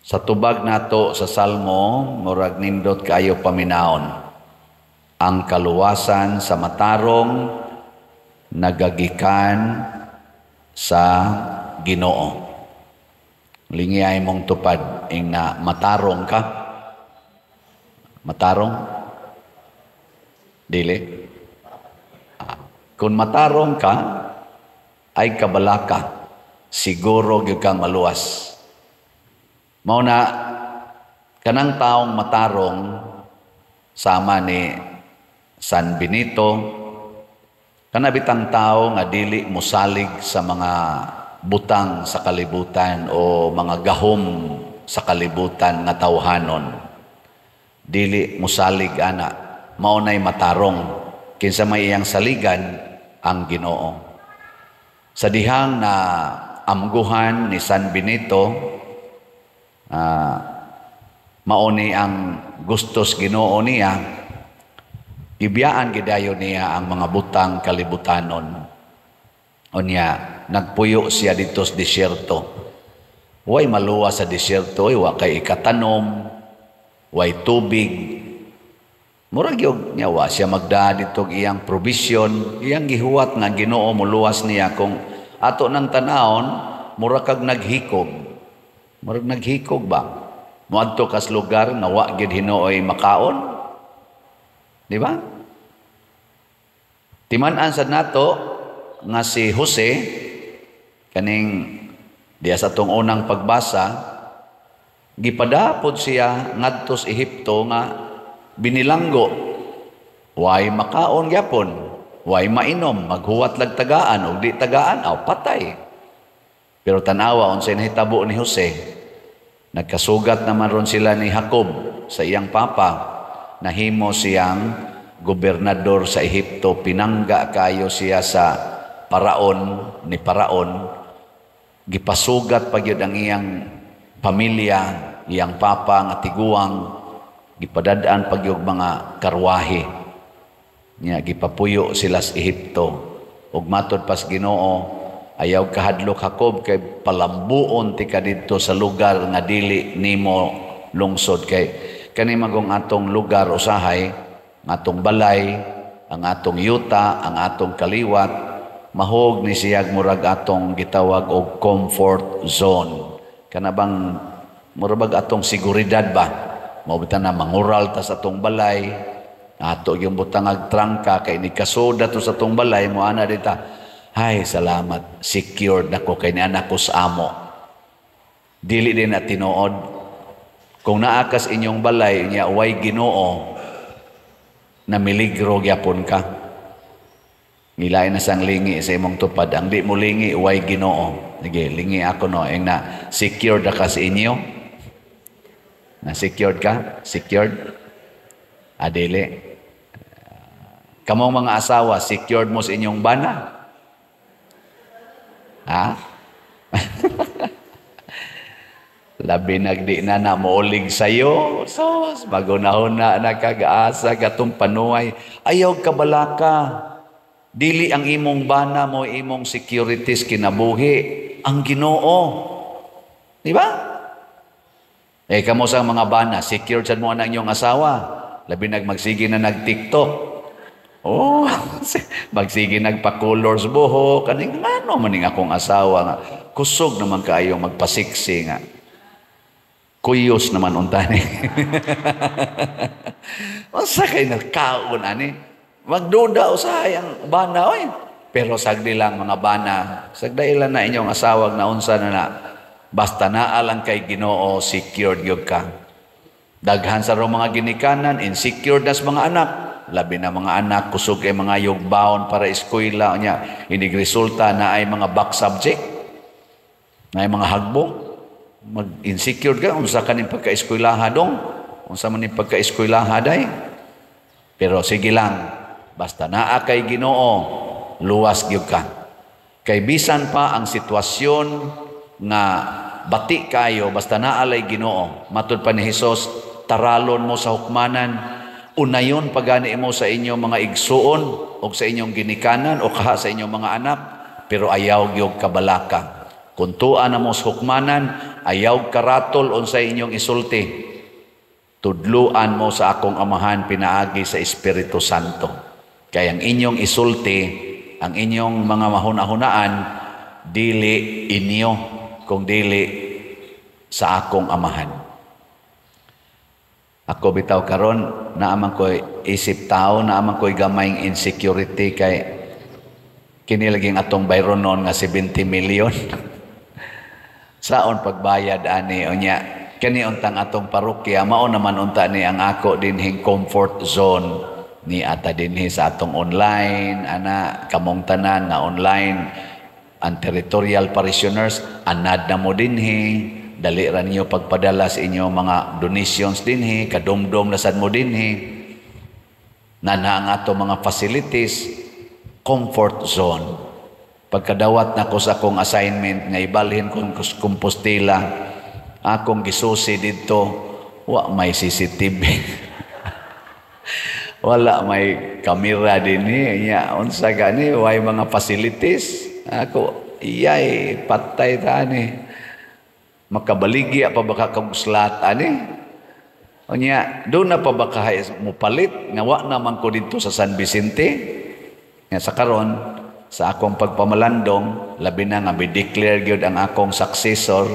Sa tubag nato sa Salmo, murag nindot kaayo paminawon. Ang kaluwasan sa matarong nagagikan sa Ginoo. Lingi ay mong tupad ing na matarong ka. Matarong? Dili. Kung matarong ka, ay kabalaka. Siguro gyud kang maluwas. Mao na kanang taong matarong sama ni San Benito, kana bitang tao nga dili mosalig sa mga butang sa kalibutan o mga gahom sa kalibutan nga tawhanon. Dili mosalig ana, mao nay matarong. Kinsa may iyang saligan? Ang Ginoo. Sa dihang na amguhan ni San Benito, mao ni ang gustos Ginoo niya, gibiyaan gidayon niya ang mga butang kalibutanon. Unya, nagpuyo siya dito sa disyerto. Way maluwa sa disyerto, wa kay ikatanom, way tubig. Murag gyud niya wa siya magdaa dito iyang provision, iyang gihuwat nga Ginoo moluwas niya. Kung ato nang tanawon, mura kag naghikog. Murag naghikog ba? Moadto kas lugar nga wa gid hinuoy makaon. Di ba? Timan-an sad nato nga si Jose, kaning diya sa atong unang pagbasa, gipadapod siya ngadto sa Ehipto nga binilanggo. Way makaon gyapon, way mainom, maghuwat lag tagaan og di tagaan, aw patay. Pero tanawa unsay nahitabo ni Jose. Nagkasugat naman ron sila ni Jacob sa iyang papa. Nahimo siyang gobernador sa Ehipto, pinangga kayo siya sa paraon ni paraon. Gipasugat pa gyud ang iyang pamilya, iyang papa nga tiguang, gipadad-an pa gyud mga karwahe. Nya gipapuyo sila sa Ehipto. Ug matod pas Ginoo, ayaw kahadlok, Jacob, kay palambuon ti ka didto sa lugar nga dili nimo lungsod, kay kani magong atong lugar usahay, atong balay, ang atong yuta, ang atong kaliwat, mahog ni siyag murag atong gitawag og comfort zone. Kana bang murag atong seguridad ba? Mao bitaw na mangural ta sa atong balay, ato yung butangag trangka kay ni kasuda to sa atong balay, mo ana dita. Hay, salamat, secured nako kay ni anak ko sa amo. Dili din na tinuod. Kung naa kas inyong balay nya way Ginoo, na miligro gyapon ka. Ngilain na sang lingi sa imong tupad. Ang di mo lingi, way Ginoo. Sige, lingi ako no. Ing na secured ka sa inyo. Na secured ka? Secured? Adili. Kamong mga asawa, secured mo sa inyong bana? Ha? Labi nagdi na na moolig sayo. Sos, magunahon na nagkagaasa gatong panuay. Ayaw kabalaka. Dili ang imong bana mo imong securities kinabuhi. Ang Ginoo. Di ba? Eh, kamo sa mga bana, secured sad mo ang inyong asawa. Labi nag magsige na nag-TikTok. Oh, magsige nagpa-colors buhok. Kaning ano maning akong asawa nga. Kusog naman kaayo magpasiksi nga. Kuyos naman unta ni. Unsa kay nagkaon ani? Magduda usahay ang bana oy. Pero sagdi lang mga bana, sagdailan na inyong asawag na unsa na na. Basta naa lang kay Ginoo, secured gyud ka. Daghan sa rong mga ginikanan, insecure nas mga anak. Labi na mga anak, kusog kay mga yugbaon para eskwela nya. Inig resulta na ay mga back subject, na ay mga hagbong. Mag-insecure ka, unsa ka ning pagka-eskwelaha dong, unsa man ning pagka-eskwelaha day. Pero sige lang, basta naa kay Ginoo, luwas gyud ka. Kay bisan pa ang sitwasyon nga bati kayo, basta naalay Ginoo. Matud pa ni Hesus, taralon mo sa hukmanan, unayon pagani mo sa inyong mga igsuon o sa inyong ginikanan o kaha sa inyong mga anak, pero ayaw gyud kabalaka. Kung tuwa na mo sa hukmanan, Ayaw karatol unsay inyong isulti. Tudluan mo sa akong Amahan pinaagi sa Espiritu Santo. Kay ang inyong isulti, ang inyong mga mahuna-hunaan, dili inyo, kung dili sa akong Amahan. Ako bitaw karon, naaman ko isip tao, naaman ko'y gamayng insecurity kay kini laging atong bayronon nga 70 million. Saon pagbayad ani? Unya kani untang atong parokya, mao naman unta ni ang ako dinhing comfort zone ni ata dinhi sa atong online ana, kamong tanan nga online, ang territorial parishioners, anad na mo dinhi, dali ra ninyo pagpadala sa inyong mga donations dinhi, kadumdum na sad mo dinhi, nana ang ato mga facilities, comfort zone. Pagkadawat na ko sa akong assignment nga ibalhin kong Compostela, akong gisusi dito, wa may CCTV. Wala may kamera dinhi. Nya unsa gani, way mga facilities. Ako, iyay, patay ta ani. Makabaligya pa baka kag slot ani? Unya, doon na pa baka mupalit nga wa naman ko dito sa San Vicente? Nga sa karon, sa akong pagpamalandong, labi na nga bi-declare gyud ang akong successor,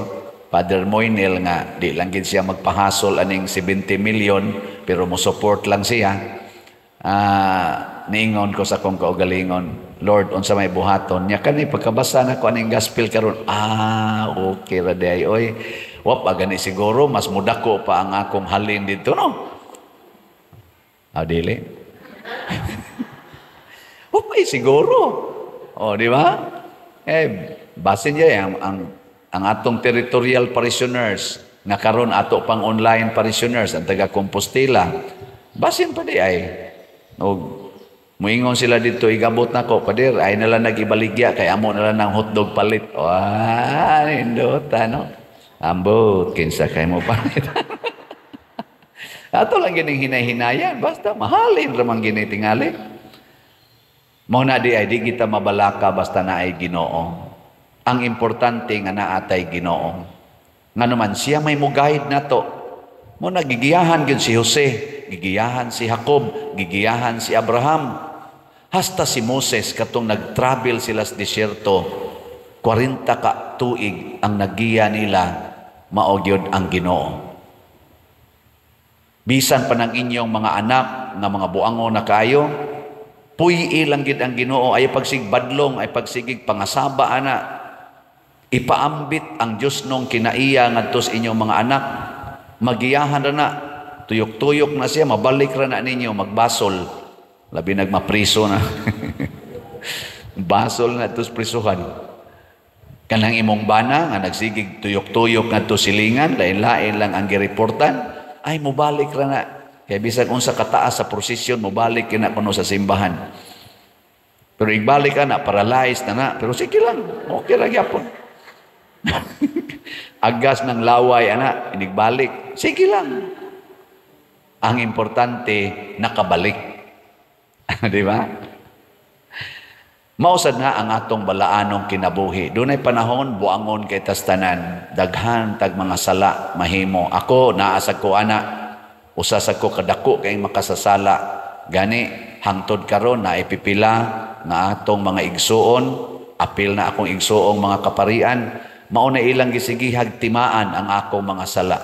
Father Moinel, nga di lang gid siya magpahasol aning 70 million, pero mo support lang siya. Niingon ko sa akong kaugalingon, "Lord, unsa may buhaton?" Nya kani pagkabasa na ko aning gospel karon, ah, okay ra diay oy. Wa pa gani siguro mas mudako pa ang akong halin dito, no? Ah, dili. Wa pa siguro. Oh, di ba? Eh, basin niya ang atong territorial parishioners nga karon ato pang online parishioners ang taga Compostela. Basin pa di ay. Og muingon sila dito, igabot nako, "Pader, ay nala nag-ibaligya kay amo nala ng hotdog palit." Wah, nindot, no? Ambot kinsa kay mo palit. Ato lang gining hinay-hinayan, basta mahalin ra man gini tingali. Mao na di ay di kita mabalaka basta naay Ginoo. Ang importante nga naatay Ginoo. Ngano man siya may mo-guide nato. Mo nagigiyahan gyud si Jose, gigiyahan si Jacob, gigiyahan si Abraham. Hasta si Moses, katong nag-travel sila sa disyerto, 40 ka tuig, ang naggiya nila mao gyud ang Ginoo. Bisan pa ng inyong mga anak nga mga buangon na kaayo, puy lang gid ang Ginoo, ay pagsigbadlong, ay pagsigig pangasaba ana. Ipaambit ang Dios nung kinaiya ngadto sa inyong mga anak. Magiyahan ra na, tuyok-tuyok na siya, mabalik ra na ninyo, magbasol. Labi nagmapriso na. Basol na tos prisuhan. Kanang imong bana nga nagsigig tuyok-tuyok ngadto silingan, lain-lain lang ang gireportan, ay mobalik ra na. Kay bisag unsa kataas sa prosesyon, mobalik kina kuno sa simbahan. Pero igbalik ka na, paralyzed na na. Pero sige lang, okay ra gyapon. Agas ng laway, ana, inigbalik. Sige lang. Ang importante, nakabalik. Di ba? Mausad na ang atong balaanong kinabuhi. Dunay panahon, buangon kay tastanan. Daghan tag mga sala mahimo. Ako, naasag ko ana. Usa sa ko kadako kay makasasala. Gani, hangtod karon na ipipila nga atong mga igsuon, apil na akong igsuong mga kaparian, mao na ilang gisigihag timaan ang akong mga sala.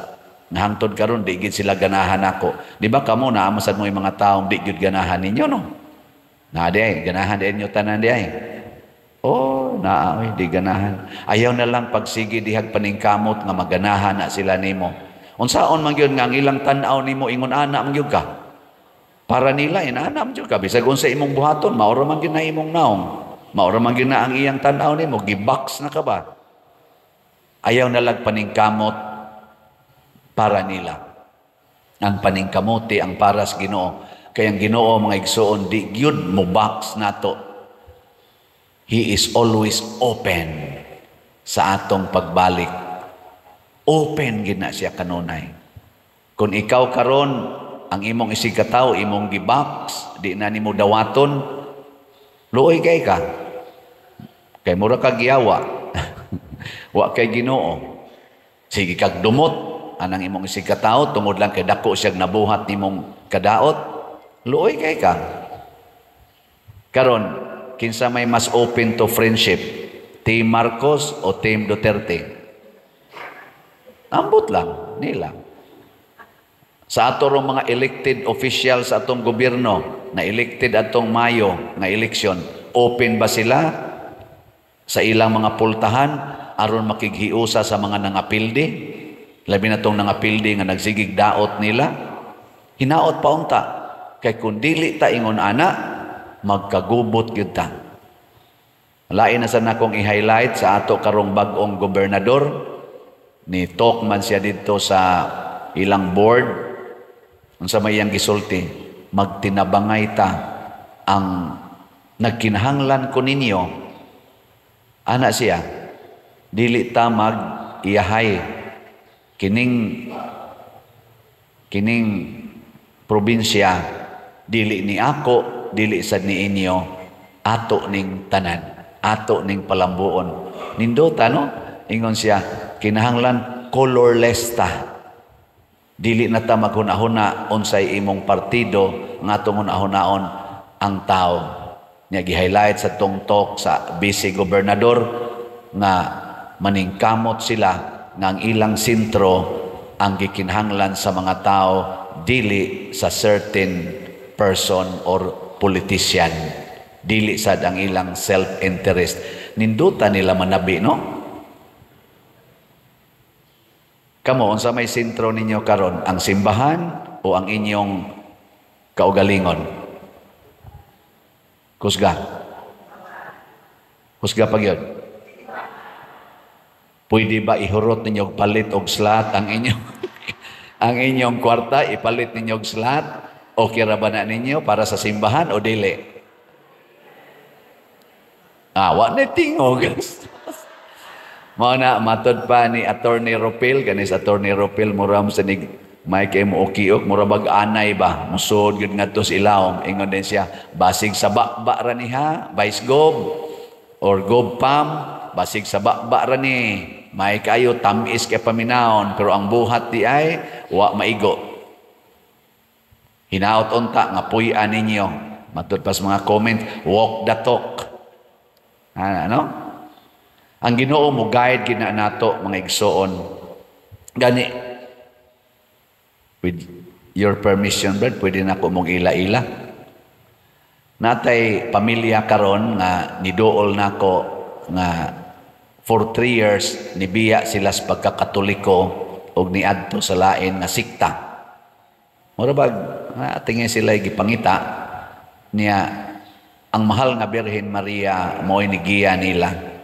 Nga hangtod karon di gid sila ganahan ako. Di ba kamo naamasad mo yung mga taong di gid ganahan ninyo, no? Na di ay, ganahan di inyo tanan di ay. Oh, naa oy, di ganahan. Ayaw na lang pagsige dihag paningkamot nga maganahan na sila nimo. Unsaon man gyud nga ang ilang tan-aw nimo ingon ana man gyud ka. Para nila inana man gyud ka, bisag unsa imong buhaton, mao ra man gyud na imong naong. Mao ra man gyud na ang iyang tan-aw nimo, gibox na ka ba? Ayaw na lang paningkamot para nila. Ang paningkamote ang para sa Ginoo. Kaya ang Ginoo, mga igsoon, di gyud mo box nato. He is always open sa atong pagbalik. Open gid na siya kanunay. Kung ikaw karon ang imong isig katawo imong gibox, di na nimo dawaton, luoy kay ka. Kay mura ka giyawa. Wa kay Ginoo. Sige kag dumot anang imong isig katawo tungod lang kay dako siyag nabuhat nimong kadaot, luoy kay ka. Karon, kinsa may mas open to friendship? Team Marcos o Team Duterte? Ambot lang nila. Sa ato rong mga elected officials sa atong gobyerno, na elected atong Mayo nga eleksyon, open ba sila sa ilang mga pultahan aron makighiusa sa mga nangapildi? Labi na tong nangapildi nga nagsigig daot nila. Hinaot pa unta kay kun dili ta ingon ana, magkagubot gyud ta. Lain na sa nakong i-highlight sa ato karong bag-ong gobernador. Ni talk man siya didto sa ilang board. Unsa may iyang gisulti? Magtinabangay ta, ang nagkinahanglan ko ninyo, ana siya, dili ta mag iyahay kining kining probinsya, dili ni ako, dili sad ni inyo, ato ning tanan, ato ning palambuon. Nindota, no? Ingon siya, kinahanglan colorless ta, dili na ta maghuna-huna unsay imong partido, nga atong hunahunaon ang tao. Niya gi-highlight sa tong talk sa vice gobernador nga maningkamot sila nga ang ilang sentro ang gikinahanglan sa mga tao, dili sa certain person or politician, dili sad ang ilang self-interest. Ninduta nila manabi, no? Kamo, unsa may sentro ninyo karon, ang simbahan o ang inyong kaugalingon? Kusga. Kusga pag yun. Pwede ba ihurot ninyo og palit og slot ang inyong kwarta, ipalit ninyo og slot? Okay ra ba na ninyo para sa simbahan o dili? Ah, wa na tingog. Mao na matod pa ni Attorney Ropil, kanis Attorney Ropil, mura mo sa nig may kay mo ukiok, mura bag anay ba, musod gyud ngadto sa ilawom. Ingon din siya, basig sa ba ra ni ha, Vice Gov or Gov Pam, basig sa ba ra ni. May kayo tamis kay paminawon, pero ang buhat di ay wa maigo. Hinaot unta nga puy-an ninyo. Matud pa sa mga comment, walk the talk. Ah, ano? Ang Ginoo mo guide gina nato, mga igsoon. Gani, with your permission, Brad, pwede na ko mong ila-ila. Natay pamilya karon nga niduol nako nga for 3 years nibiya sila sa pagkakatoliko og niadto sa lain nga sikta. Mura bag tingin sila gipangita niya ang mahal nga Birhen Maria mo'y nigiya nila.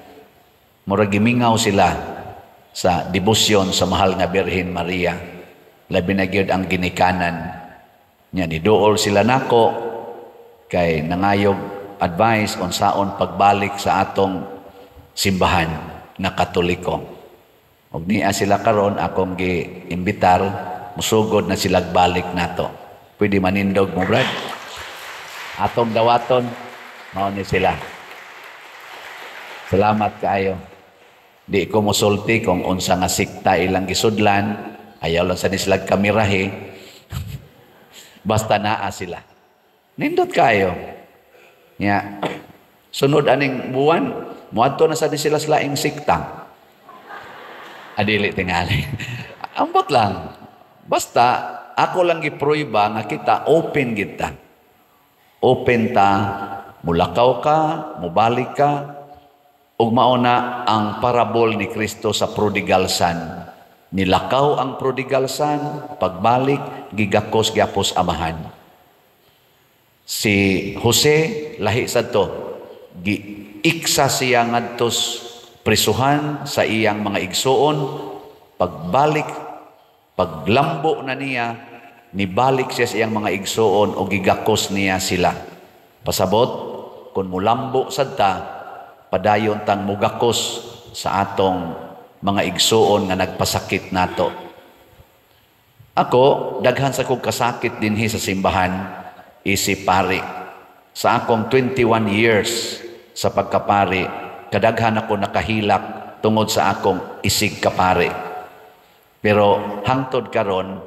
Mura gimingaw sila sa debosyon sa mahal nga Birhen Maria. Labi na gyud ang ginikanan niya. Niduol sila nako kay nangayog advice on saon pagbalik sa atong simbahan na Katoliko. Og niya sila karon akong gi-imbitar, musugod na sila balik nato. Pwede manindog mo, Brad? Atong dawaton, mao ni sila. Salamat kaayo. Di ko mosulti kung unsa nga sikta ilang gisudlan, ayaw lang sa sila kamirahe. Basta naa sila. Nindot kayo. Nya, sunod aning buwan, muadto na sa sila sa laing sikta. Adili tingali. Ambot lang. Basta ako lang gipruiba nga kita open kita. Open ta, mulakaw ka, mubalik ka, ug mao na ang parabol ni Kristo sa prodigal son. Nilakaw ang prodigal son, pagbalik, gigakos gyapos amahan. Si Jose, lahi sa to, giiksa siya ngadtos prisuhan sa iyang mga igsuon. Pagbalik, paglambo na niya, nibalik siya sa iyang mga igsuon o gigakos niya sila. Pasabot, kung mulambo sad ta, padayon tang mugakos sa atong mga igsuon nga nagpasakit nato. Ako, daghan sa kong kasakit dinhi sa simbahan, isip pari. Sa akong 21 years sa pagkapari, kadaghan ako nakahilak tungod sa akong isig kapari. Pero hangtod karon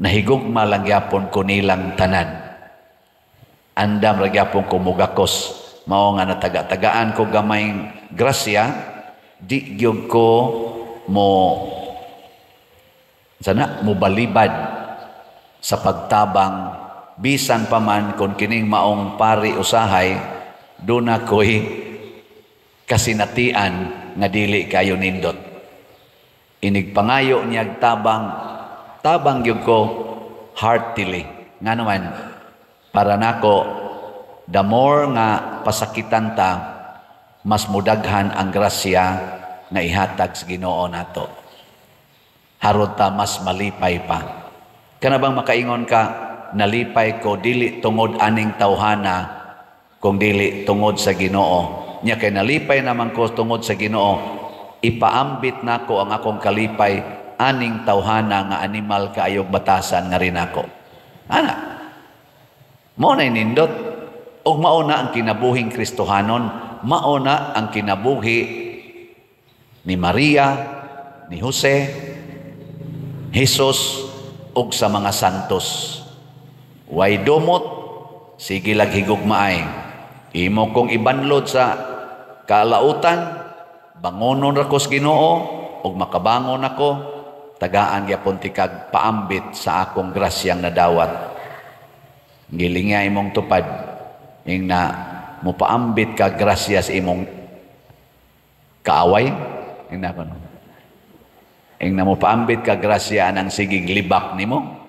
nahigugma lang gyapon ko nilang tanan. Andam ra gyapon ko mugakos. Mao nga nataga-tagaan ko gamayng grasya, di gyud ko mo sana mobalibad sa pagtabang, bisan pa man kung kining maong pari usahay duna ko'y kasinatian nga dili kayo nindot. Inig pangayo niyag tabang, tabang gyud ko heartily. Nga naman, para nako, the more nga pasakitan ta, mas mudaghan ang grasya nga ihatag sa Ginoo nato. Harod ta mas malipay pa. Kana bang makaingon ka, "Nalipay ko dili tungod aning tawhana, kung dili tungod sa Ginoo. Nya kay nalipay naman ko tungod sa Ginoo, ipaambit nako ang akong kalipay aning tawhana nga animal kaayog batasan nga rin ako." Ana. Mao na nindot. Ug mao na ang kinabuhing Kristohanon, mao na ang kinabuhi ni Maria, ni Jose, Jesus ug sa mga santos. Way dumot, sige lag higugmaay. Imo kong ibanlod sa kalautan, bangonon ra ko sa Ginoo ug makabangon ako, tagaan gyapon tikag paambit sa akong grasyang nadawat. Gilinga imong tupad ing na mopaambit ka grasya sa imong kaaway, ing na kono. Ing na mopaambit ka grasya anang sigig libak nimo.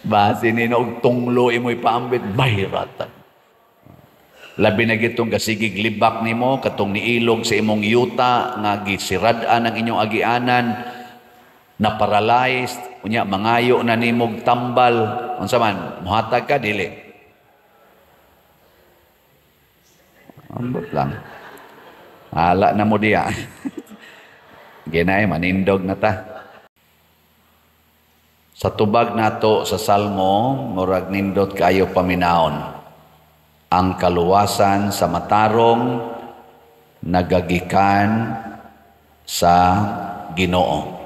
Base nino og tunglo imo ipaambit, bayrata. Labi na gitong kasigig libak nimo katong niilog sa imong yuta nga gisirad-an ang inyong agianan, na paralyzed, unya mangayo na nimog tambal, unsa man, muhatag ka dili? Ambot lang. Hala na mo diya. Ginay manindog na ta. Sa tubag nato sa Salmo, murag nindot kaayo paminaon. Ang kaluwasan sa matarong nagagikan sa Ginoo.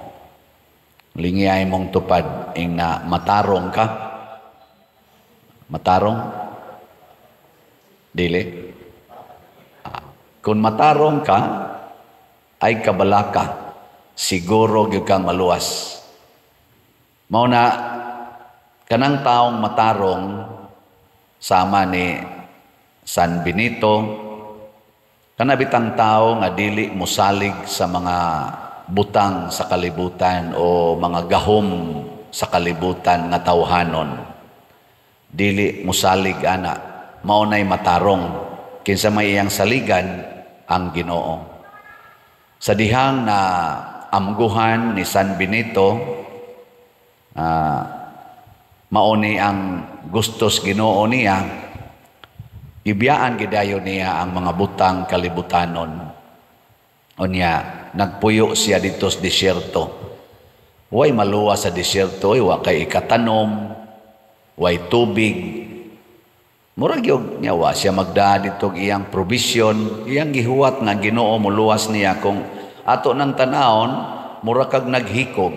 Lingiyay mong tupad ing na matarong ka. Matarong? Dili. Kung matarong ka, ay kabalaka. Siguro gyud kang maluwas. Mao na kanang taong matarong sama ni San Benito, kanabitang tao nga dili mosalig sa mga butang sa kalibutan o mga gahom sa kalibutan nga tawhanon. Dili mosalig ana, mao nay matarong, kinsa may iyang saligan ang Ginoo. Sa dihang na amguhan ni San Benito, mao ni ang gustos Ginoo niya, gibiyaan gidayon niya ang mga butang kalibutanon. Unya, nagpuyo siya dito sa disyerto. Way maluwa sa disyerto, wa kay ikatanom, way tubig. Murag yun niya, wa siya magdaa dito iyang provision, iyang gihuwat nga Ginoo muluwas niya. Kung ato ng tanawon, murag kag naghikog.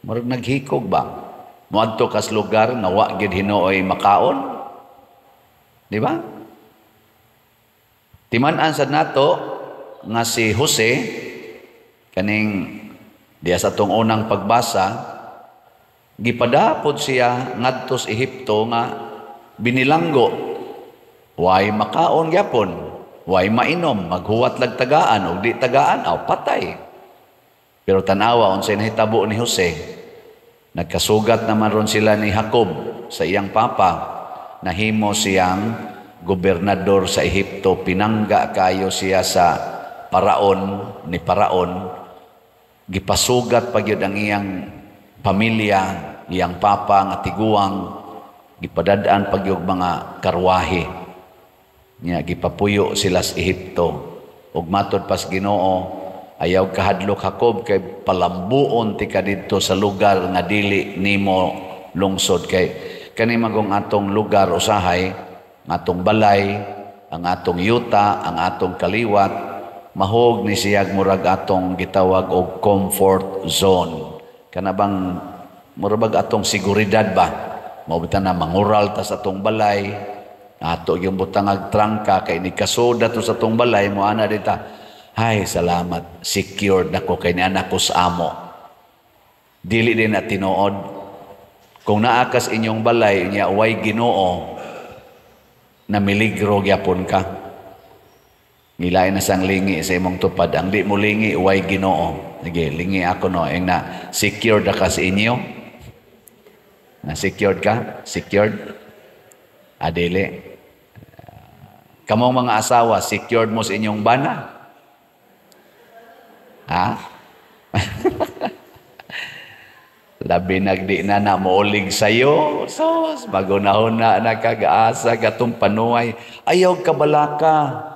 Murag naghikog ba? Muadto kas lugar nga wa gid hinuoy makaon. Di ba? Timan-an sad nato nga si Jose, kaning diya sa atong unang pagbasa, gipadapod siya ngadto sa Ehipto nga binilanggo. Way makaon gyapon, way mainom, maghuwat lag tagaan og di tagaan aw patay. Pero tan-awa unsay nahitabo ni Jose. Nagkasugat naman ron sila ni Jacob sa iyang papa. Nahimo siyang gobernador sa Ehipto, pinangga kayo siya sa paraon ni paraon, gipasugat pa gyud ang iyang pamilya, iyang papa nga tiguang, gipadad-an pa gyud mga karwahe. Nya gipapuyo sila sa Ehipto. Ug matod pas Ginoo, ayaw kahadlok Jacob kay palambuon ti ka didto sa lugar nga dili nimo lungsod, kay kani magong atong lugar usahay, atong balay, ang atong yuta, ang atong kaliwat, Mahog ni siyag murag atong gitawag og comfort zone. Kana bang murag atong seguridad ba? Mao bitaw na mangural ta sa atong balay, ato yung butangag trangka kay ni kasuda to sa atong balay, mo ana dita. Hay, salamat, secured nako kay ni anak ko sa amo. Dili din na tinuod. Kung naa kas inyong balay nya way Ginoo, na miligro gyapon ka. Ngilain na sang lingi sa imong tupad. Ang di mo lingi, way Ginoo. Sige, lingi ako no. Ing na secured ka sa inyo. Na secured ka? Secured? Adili. Kamong mga asawa, secured mo sa inyong bana? Ha? Labi nagdi na na moolig sayo. Sos, magunahon na nakagaasa katong panuay. Ayaw kabalaka.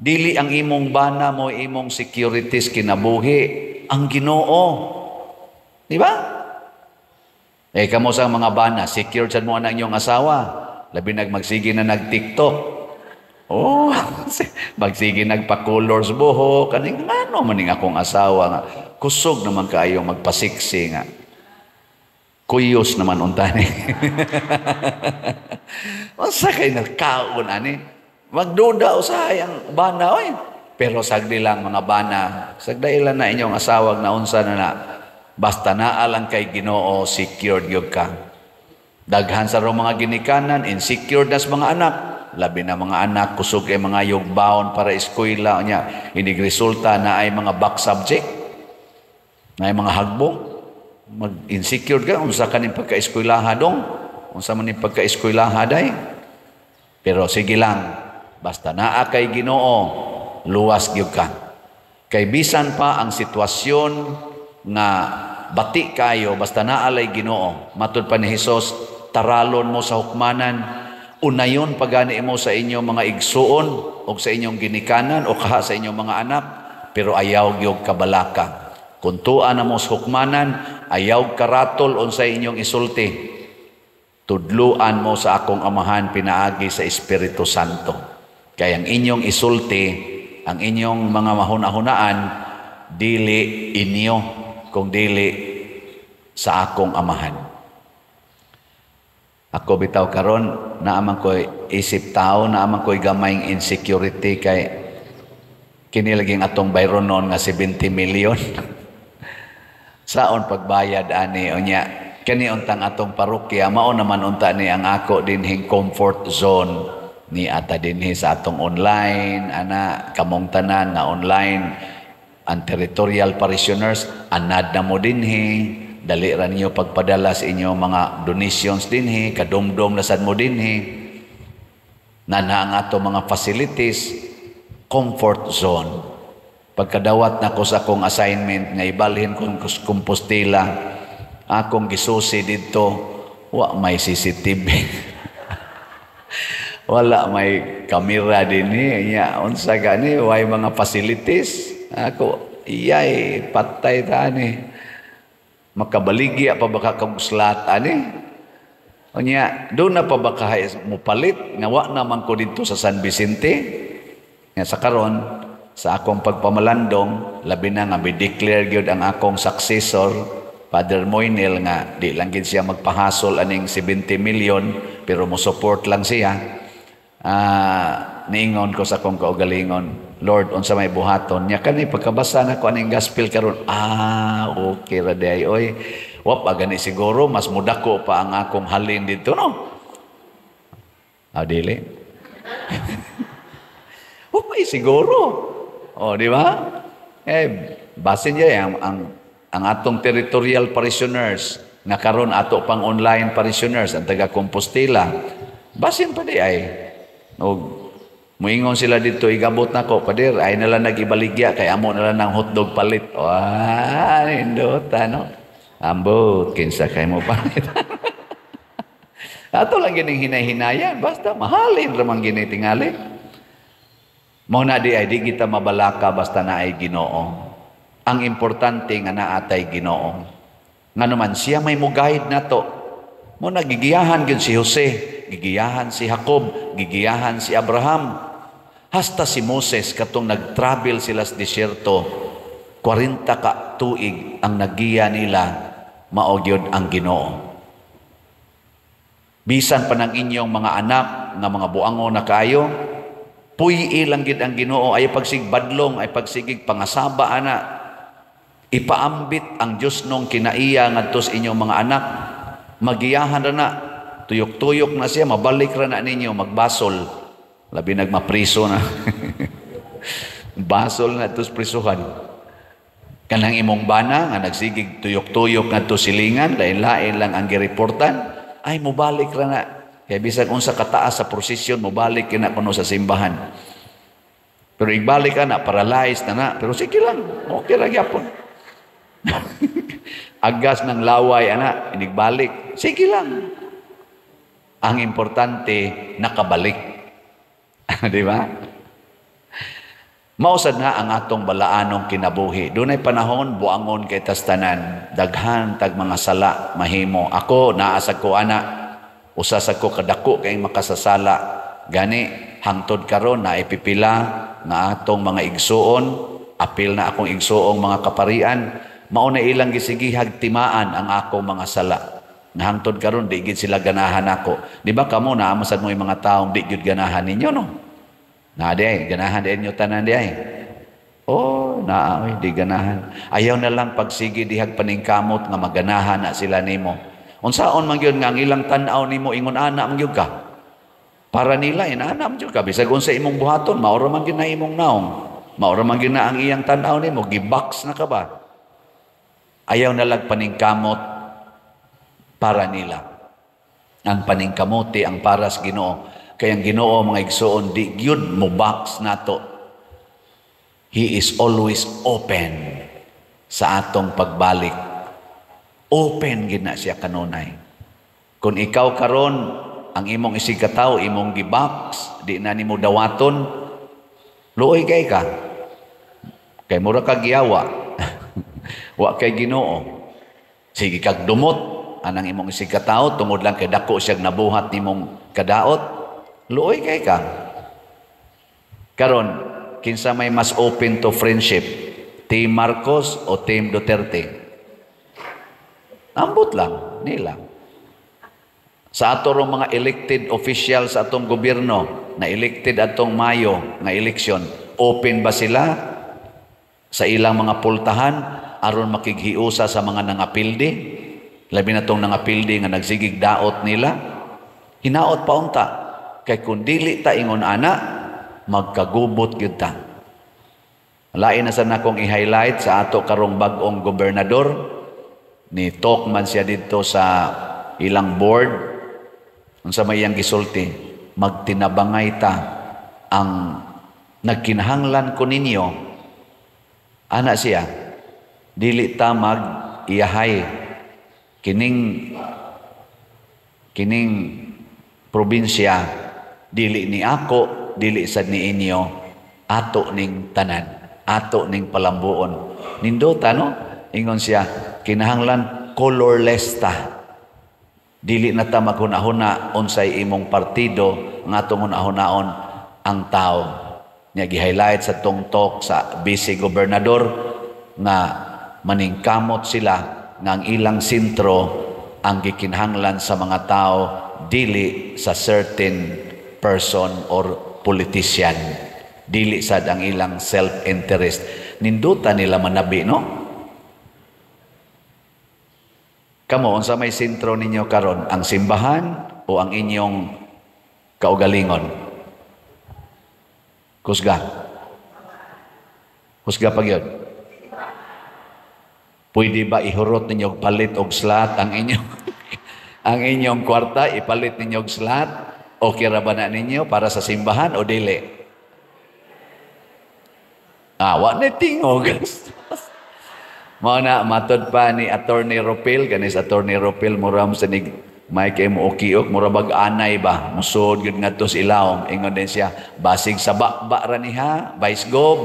Dili ang imong bana mo imong securities kinabuhi ang Ginoo. Di ba? Eh kamo sa mga bana, secured sad mo ang inyong asawa. Labi nagmagsige na nag-TikTok. Oh, magsige nagpa-colors buhok. Kaning ano maning akong asawa nga. Kusog naman kaayo magpasiksi nga. Kuyos naman unta ni. Unsa kay nagkaon ani? Magduda usahay ang bana oy. Pero sagdi lang mga bana, sagdailan na inyong asawag na unsa na na. Basta naa lang kay Ginoo, secured gyud ka. Daghan sa rong mga ginikanan, insecure nas mga anak. Labi na mga anak kusog kay mga yugbaon para eskwela nya. Inig resulta na ay mga back subject, na ay mga hagbong. Mag-insecure ka unsa kaning pagka-eskwelaha dong, unsa man ning pagka-eskwelaha day. Pero sige lang, basta naa kay Ginoo, luwas gyud ka. Kay bisan pa ang sitwasyon nga bati kayo, basta naa lay Ginoo. Matud pa ni Hesus, taralon mo sa hukmanan, unayon pagani mo sa inyong mga igsuon o sa inyong ginikanan o kaha sa inyong mga anak, pero ayaw gyud kabalaka. Kung tuwa na mo sa hukmanan, ayaw karatol unsay inyong isulti. Tudluan mo sa akong amahan pinaagi sa Espiritu Santo. Kaya ang inyong isulti, ang inyong mga mahuna-hunaan, dili inyo, kung dili sa akong amahan. Ako bitaw karon, naaman ko'y isip tao, naaman ko'y gamayng insecurity kay kinilaging atong bayronon nga 70 million. Saon pagbayad ani unya kani untang atong parokya mao naman unta ni ang ako dinhing comfort zone ni ata dinhi sa atong online ana kamong tanan nga online ang territorial parishioners anad na mo dinhi, dali ra ninyo pagpadala sa inyong mga donations dinhi, kadumdum na sad mo dinhi, nana ang ato mga facilities, comfort zone. Pagkadawat na ko sa akong assignment nga ibalhin kong Compostela, akong gisusi didto, wa may CCTV. Wala may kamera dinhi, nya unsa gani way mga facilities. Ako iyay patay ta ani. Makabaligya pa baka kag slot ani. Unya, do na pa baka mupalit nga wa naman ko didto sa San Vicente. Nga sa karon sa akong pagpamalandong, labi na nga bi-declare gyud ang akong successor, Father Moinel, nga di lang gid siya magpahasol aning 70 million pero mo support lang siya. Niingon ko sa akong kaugalingon, Lord, unsa may buhaton nya kani pagkabasa nako aning gospel karon, okay ra day oy. Wa pa gani siguro mas mudako pa ang akong halin didto, no? Ah, dili. Wa pa siguro. Oh, di ba? Eh, basin niya ang atong territorial parishioners nga karon ato pang online parishioners ang taga Compostela. Basin pa di ay. Og muingon sila dito, igabot nako, Pader, ay nala nag-ibaligya kay amo nala ng hotdog palit. Wah, nindot ano. Ambot kinsa kay mo palit. Ato lang gining hinay-hinayan, basta mahalin ra man gini tingali. Mao na di ay di kita mabalaka basta naay Ginoo. Ang importante nga naatay Ginoo. Ngano man siya may mo-guide nato. Mo nagigiyahan gyud si Jose, gigiyahan si Jacob, gigiyahan si Abraham. Hasta si Moses, katong nag-travel sila sa disyerto, 40 ka tuig, ang nagiya nila mao gyud ang Ginoo. Bisan pa ng inyong mga anak nga mga buango na kaayo, puy lang gid ang Ginoo, ay pagsigbadlong, ay pagsigig pangasaba ana. Ipaambit ang Dios nung kinaiya ngadto sa inyong mga anak. Magiyahan ra na, tuyok-tuyok na siya, mabalik ra na ninyo, magbasol. Labi nagmapriso na. Basol na tos prisuhan. Kanang imong bana nga nagsigig tuyok-tuyok ngadto silingan, lain-lain lang ang gireportan, ay mobalik ra na. Kay bisag unsa kataas sa prosesyon, mobalik kina kuno sa simbahan. Pero igbalik ka na, paralyzed na na, pero sige lang, okay ra gyapon. Agas ng laway ana, inigbalik, sige lang. Ang importante, nakabalik. Di ba? Mausad na ang atong balaanong kinabuhi. Dunay panahon, buangon kay tastanan. Daghan tag mga sala mahimo. Ako, naasag ko ana. Usasag ko kadako kay makasasala. Gani, hangtod karon na ipipila nga atong mga igsuon, apil na akong igsuong mga kaparian, mao na ilang gisigihag timaan ang akong mga sala. Nga hangtod karon di gid sila ganahan ako. Di ba kamo naamasad mo yung mga taong di gid ganahan ninyo, no? Na di ay, ganahan din nyo tanan di ay. Oh, naa oy, di ganahan. Ayaw na lang pagsige dihag paningkamot nga maganahan na sila nimo. Unsaon man gyud nga ang ilang tan-aw nimo ingon ana man gyud ka. Para nila inana man gyud ka, bisag unsa imong buhaton, mao ra man gyud na imong naong. Mao ra man gyud na ang iyang tan-aw nimo, gibox na ka ba? Ayaw na lang paningkamot para nila. Ang paningkamote ang para sa Ginoo. Kaya ang Ginoo, mga igsuon, di gyud mo box nato. He is always open sa atong pagbalik. Open gid na siya kanunay. Kung ikaw karon ang imong isig katawo imong gibox, di na nimo dawaton, luoy kay ka. Kay mura ka giyawa. Wa kay Ginoo. Sige kag dumot anang imong isig katawo tungod lang kay dako siyag nabuhat nimong kadaot, luoy kay ka. Karon, kinsa may mas open to friendship, Team Marcos o Team Duterte? Ambot lang nila. Sa ato rong mga elected official sa atong gobyerno, na elected atong Mayo nga eleksyon, open ba sila sa ilang mga pultahan aron makighiusa sa mga nangapildi? Labi na tong nangapildi nga nagsigig daot nila, hinaot pa unta. Kay kung dili ta ingon ana, magkagubot gyud ta. Lain na sa nakong i-highlight sa ato karong bag-ong gobernador, ni talk man siya didto sa ilang board, unsa may iyang gisulti, magtinabangay ta ang nagkinahanglan ko ninyo, ana siya, dili ta mag iyahay kining kining probinsya, dili ni ako, dili sad ni inyo, ato ning tanan, ato ning palambuon. Nindota, no? Ingon siya, kinahanglan colorless ta. Dili na ta maghuna-huna unsay imong partido, nga atong hunahunahon ang tao. Nya gi-highlight sa tungtok sa vice gobernador nga maningkamot sila nga ang ilang sentro ang gikinahanglan sa mga tao, dili sa certain person or politician, dili sad ang ilang self-interest. Ninduta nila manabi, no? Kamo, unsa may sentro ninyo karon, ang simbahan o ang inyong kaugalingon? Kusga. Kusga pa gyud. Pwede ba ihurot ninyo palit og slot ang inyong ang inyong kwarta, ipalit ninyo og slot? Okay ra ba na ninyo para sa simbahan o dili? Ah, wa na tingog. Mao na matod pa ni Attorney Ropil, kanis Attorney Ropil mura mo sa nig may kay mo ukiok, mura bag anay ba, musod gyud ngadto sa ilawom. Ingon din siya, basig sa bakba ra ni ha, Vice Gob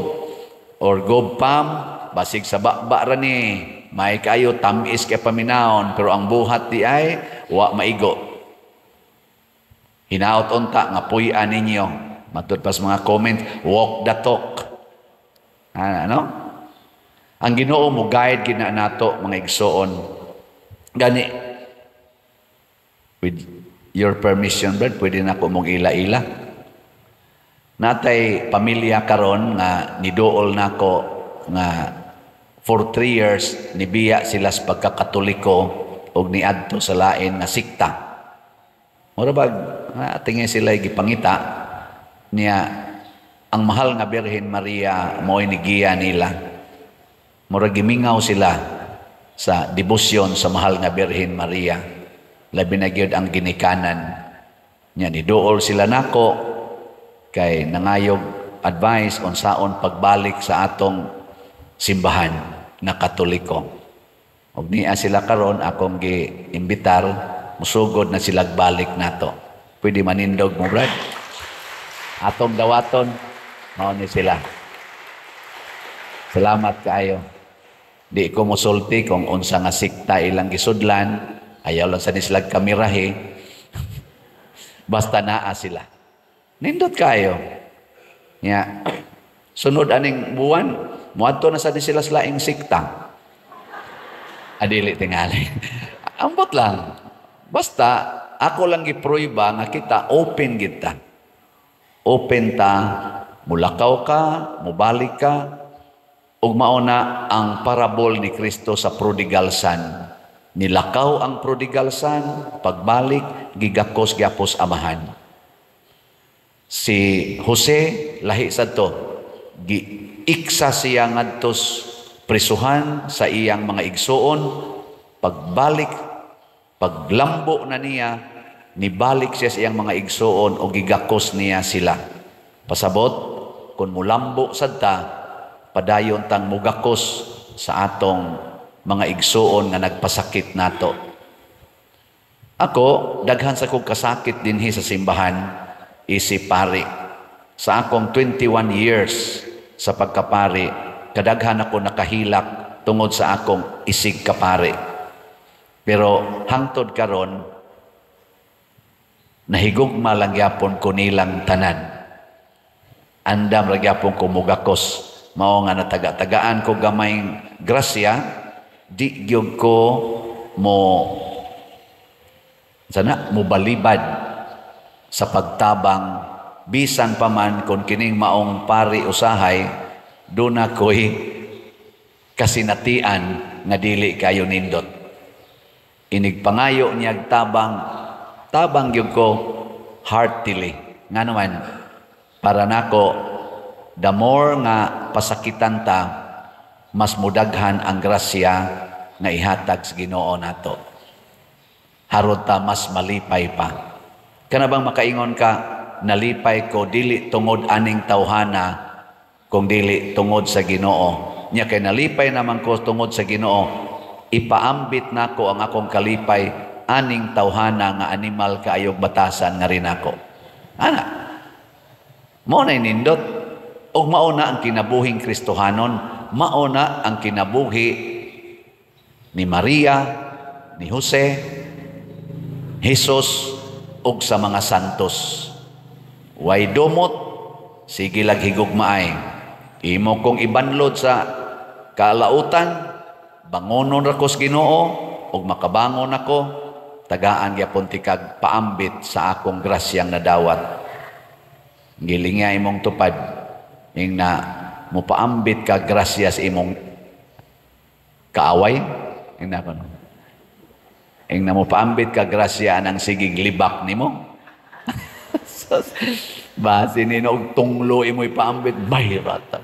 or Gob Pam, basig sa bakba ra ni. May kayo tamis kay paminawon, pero ang buhat di ay wa maigo. Hinaot unta nga puy-an ninyo, Matud pa sa mga comment, walk the talk. Ano? Ang Ginoo mo guide gina nato, mga igsoon. Gani with your permission, Brad, pwede na ko mong ila-ila. Natay pamilya karon nga niduol nako nga for 3 years nibiya sila sa pagkakatoliko og niadto sa lain nga sikta. Mura bag tingin sila gipangita niya ang mahal nga Birhen Maria mo'y nigiya nila. Mura gimingaw sila sa debosyon sa mahal nga Birhen Maria. Labi na gyud ang ginikanan niya, niduol sila nako kay nangayog advice unsaon pagbalik sa atong simbahan na Katoliko. Og niya sila karon, akong gi-imbitar, musugod na sila balik nato. Pwede manindog mo, Brad? Atong dawaton, mao ni sila. Salamat kaayo. Di ko mosulti kung unsa nga sikta ilang gisudlan, ayaw lang sa sila kamirahe. Basta naa sila. Nindot kayo. Ya. Sunod aning buwan, muadto na sa ni sila sa laing sikta. Adili tingali. Ambot lang. Basta ako lang gipruiba nga kita open kita. Open ta, mulakaw ka, mubalik ka, ug mao na ang parabol ni Kristo sa prodigal son. Nilakaw ang prodigal son, pagbalik, gigakos gyapos amahan. Si Jose, lahi sad to, giiksa siya ngadtos prisuhan sa iyang mga igsuon. Pagbalik, paglambo na niya, nibalik siya sa iyang mga igsuon o gigakos niya sila. Pasabot, kung mulambo sad ta, padayon tang mugakos sa atong mga igsuon nga nagpasakit nato. Ako, daghan sa kong kasakit dinhi sa simbahan, isip pari. Sa akong 21 years sa pagkapari, kadaghan ako nakahilak tungod sa akong isig kapari. Pero hangtod karon, nahigugma lang gyapon ko nilang tanan. Andam ra gyapon ko mugakos. Mao nga nataga-tagaan ko gamayng grasya, di gyud ko mo sana mobalibad sa pagtabang, bisan pa man kung kining maong pari usahay duna ko'y kasinatian nga dili kayo nindot. Inig pangayo niyag tabang, tabang gyud ko heartily. Nga naman, para nako, the more nga pasakitan ta, mas mudaghan ang grasya nga ihatag sa Ginoo nato. Harod ta mas malipay pa. Kana bang makaingon ka, nalipay ko dili tungod aning tawhana, kung dili tungod sa Ginoo. Nya kay nalipay naman ko tungod sa Ginoo, ipaambit nako ang akong kalipay aning tawhana nga animal kaayog batasan nga rin ako. Ana, mao na nindot. Og mao na ang kinabuhing Kristohanon, mao na ang kinabuhi ni Maria, ni Jose, Jesus, ug sa mga santos. Way dumot, sige lag higugmaay. Imo kong ibanlod sa kalautan, bangonon ra ko sa Ginoo ug makabangon ako, tagaan gyapon tikag paambit sa akong grasyang nadawat. Gilingya imong tupad, ing na mupaambit ka grasya sa imong kaaway, ing na kono. Ing na mupaambit ka grasya anang sigig libak nimo. Base nino og tunglo imo ipaambit, bayrata.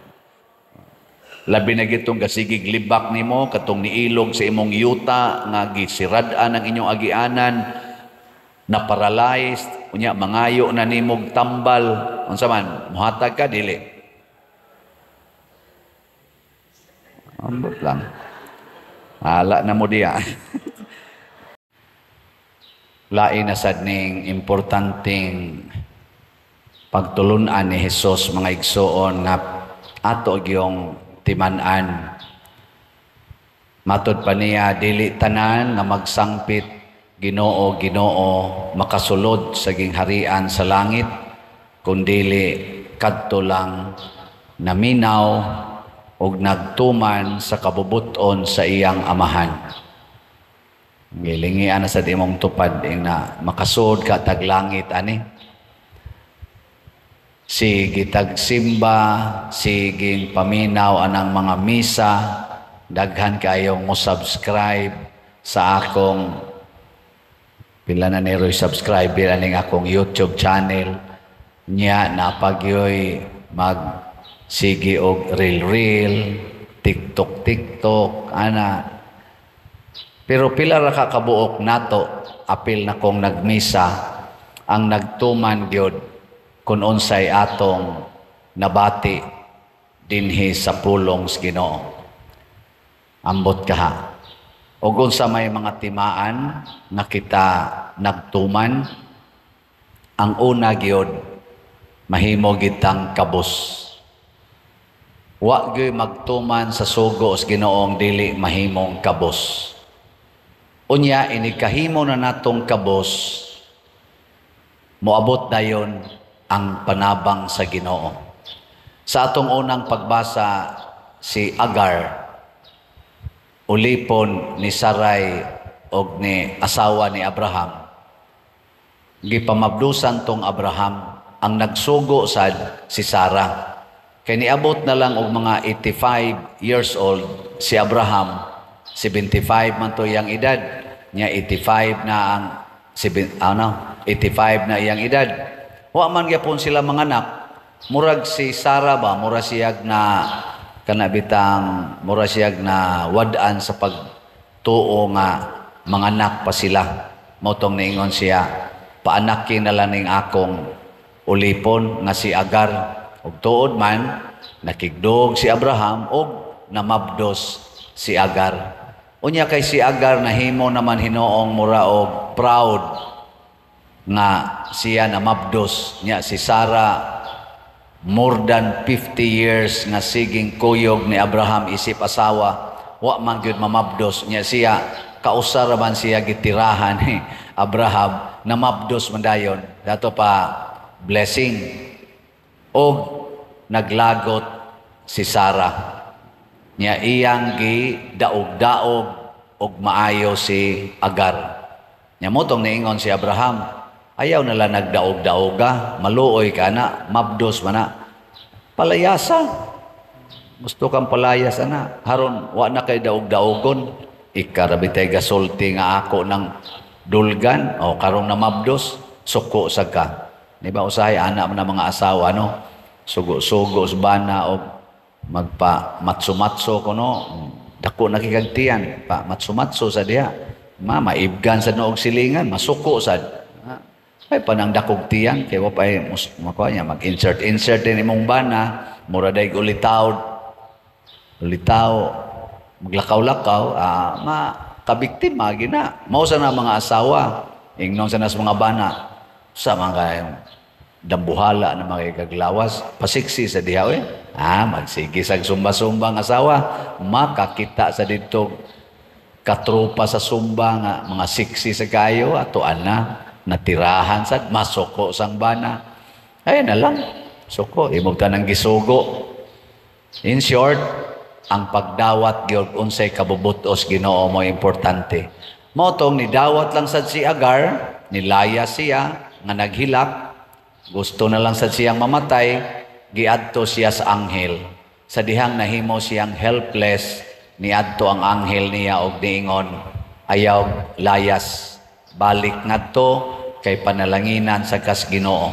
Labi na gitong kasigig libak nimo katong niilog sa imong yuta nga gisirad-an ang inyong agianan, na paralyzed, unya mangayo na nimog tambal, unsa man mohatag ka dili? Ambot lang. Hala na mo diya. Lain na sad ning importanteng pagtulun-an ni Hesus, mga igsoon, nga ato gyung timan-an. Matod pa niya, dili tanan nga magsangpit, "Ginoo, Ginoo," makasulod sa gingharian sa langit. Kundili kadto lang naminaw og nagtuman sa kabubuton sa iyang amahan. Gilingian na sa imong tupad na makasud ka taglangit ani. Sige tagsimba, siging paminaw anang mga misa, daghan kayong mo subscribe sa akong, pila na ni Roy subscriber aning akong YouTube channel niya, napagyoy mag sige og reel reel, TikTok TikTok ana. Pero pila ra ka kabuok nato apil na kong nagmisa ang nagtuman gyud kung unsay atong nabati dinhi sa pulong sa Ginoo? Ambot kaha. Og unsa may mga timaan nga kita nagtuman? Ang una gyud, mahimo gitang kabus. Wa gyud magtuman sa sugo sa Ginoong dili mahimong kabus. Unya inig kahimo na natong kabus, moabot dayon ang panabang sa Ginoo. Sa atong unang pagbasa, si Agar, ulipon ni Sarai og ni asawa ni Abraham, gipamabdusan tong Abraham. Ang nagsugo sad si Sarah. Kay niabot na lang og mga 85 years old si Abraham, 75 man to iyang edad niya, 85 na ang ano, 85 na iyang edad. Wa man gyapon sila manganak. Murag si Sarah ba, mura siyag na kana bitang mura siyag na wad-an sa pagtuo nga manganak pa sila. Mao tong niingon siya, "Paanakin na lang ning akong ulipon nga si Agar." Ug tuod man, nakigdog si Abraham ug namabdos si Agar. Unya kay si Agar nahimo naman hinoong mura og proud nga siya namabdos nya. Si Sarah, more than 50 years nga siging kuyog ni Abraham isip asawa, wa man gyud mamabdos nya. Siya, kausa ra man siya gitirahan ni Abraham, namabdos man dayon. Dato pa blessing og naglagot si Sarah nya, iyang gi daog-daog og maayo si Agar nya. Motong niingon si Abraham, "Ayaw na lang nagdaog-daoga, maluoy ka na, mabdos man na. Palayasa. Gusto kang palayas ana. Haron wa na kay daog-daogon." Ikarabitay gasulti nga ako ng dulgan o karong namabdos, suko sa ka. Di ba usahay ana man ang mga asawa, no? Sugo-sugo sa bana o magpa matso-matso kuno. Dako na kikagtiyan, pa matso-matso sa diha. Ma maibgan sa noog silingan, masuko sad. Ay panang dakog tiyan kay wa pay makuha niya, mag-insert insert din imong bana, mura day ulitaw ulitaw, maglakaw-lakaw, ma kabiktima gina. Mao sa na mga asawa, ingnon sa nas mga bana sa mga dambuhala na mga kaglawas, pasiksi sa diha eh. Magsige sa sumba-sumba ang asawa, makakita sa dito katropa sa sumba nga mga siksi sa kayo ato ana natirahan sad, masuko sang bana. Ay na lang suko imong tanang gisugo. In short, ang pagdawat gyud unsay kabubutos Ginoo mo importante. Mao tong nidawat lang sad si Agar, nilaya siya nga naghilak, gusto na lang sad siyang mamatay, giadto siya sa anghel. Sa dihang nahimo siyang helpless, niadto ang anghel niya og niingon, "Ayaw layas, balik ngadto kay panalanginan sa kas Ginoo.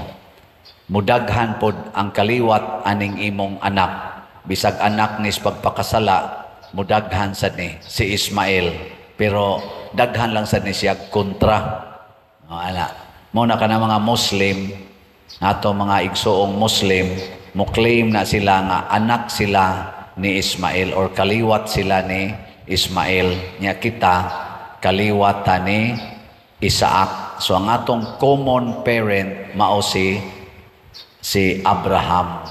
Mudaghan pod ang kaliwat aning imong anak. Bisag anak nis pagpakasala, mudaghan sad ni si Ismael." Pero daghan lang sad ni siya kontra. O, ana. Mo na kana mga Muslim, ato mga igsuong Muslim, mo claim na sila nga anak sila ni Ismael or kaliwat sila ni Ismael. Nya kita kaliwat ta ni Isaac. So ang atong common parent mao si Abraham.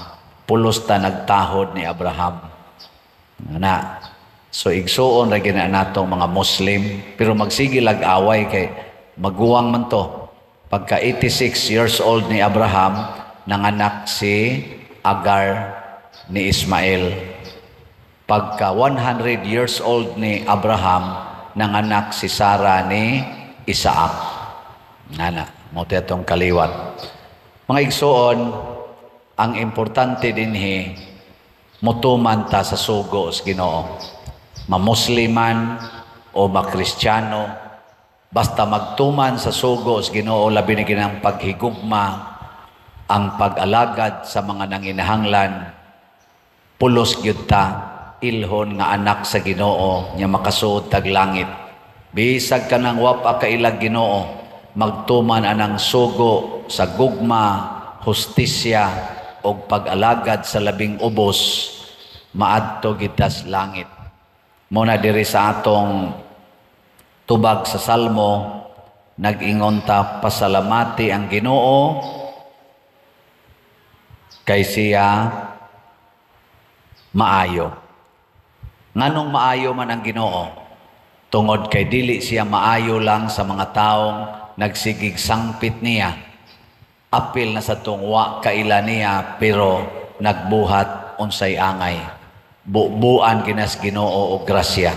Pulos ta nagtahod ni Abraham. Na. So igsuon ra gina natong mga Muslim, pero magsige lag away kay maguwang man to. Pagka 86 years old ni Abraham, nanganak si Agar ni Ismael. Pagka 100 years old ni Abraham, nanganak si Sarah ni Isaac. Nana, mao atong kaliwat. Mga igsoon, ang importante dinhi, mutuman ta sa sugo sa Ginoo. Mamusliman o makristyano, basta magtuman sa sugo sa Ginoo, labi na ginang paghigugma, ang pag-alagad sa mga nanginahanglan, pulos gyud ta, ilhon nga anak sa Ginoo nya makasuod tag langit. Bisag kanang wa pa kailag Ginoo, magtuman anang sugo sa gugma, hustisya og pag-alagad sa labing ubos, maadto kita sa langit. Mao na diri sa atong tubag sa Salmo, nag-ingon ta, "Pasalamati ang Ginoo kay siya maayo." Nganong maayo man ang Ginoo? Tungod kay dili siya maayo lang sa mga taong nagsigig sangpit niya. Apil na sa tungwa kaila niya pero nagbuhat unsay angay. Bubuan ginas Ginoo og grasya.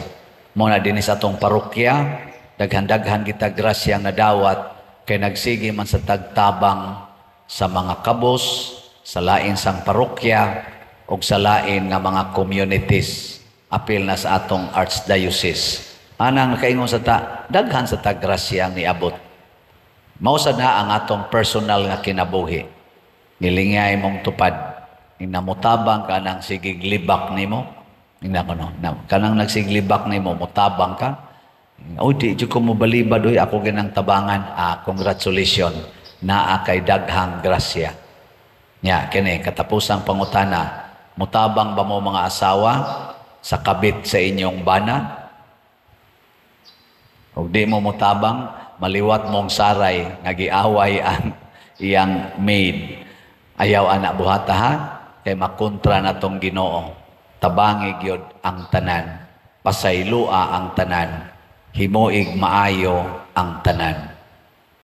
Mao na dinhi sa atong parokya, daghan-daghan kita grasya nga nadawat kay nagsige man sa tagtabang sa mga kabos, sa lain sang parokya ug sa lain nga mga communities, apil na sa atong archdiocese. Anang nakaingon sa ta, daghan sa ta grasya ang niabot. Mao sad na ang atong personal nga kinabuhi. Nilingay mong tupad. Inamutabang ka nang sigig libak nimo. Ina ko no. Na, kanang nagsiglibak nimo, mutabang ka. "Oh, di jud ko mobalibad oy, ako ginang tabangan." Ah, congratulations. Naa kay daghang grasya. Nya kini katapusang pangutana, mutabang ba mo mga asawa sa kabit sa inyong bana? Ug di mo mutabang, maliwat mong saray nga giaway ang iyang maid. Ayaw ana buhata ha, kay makontra na tong Ginoo. Tabangi gyud ang tanan, pasaylua ang tanan, himuig maayo ang tanan.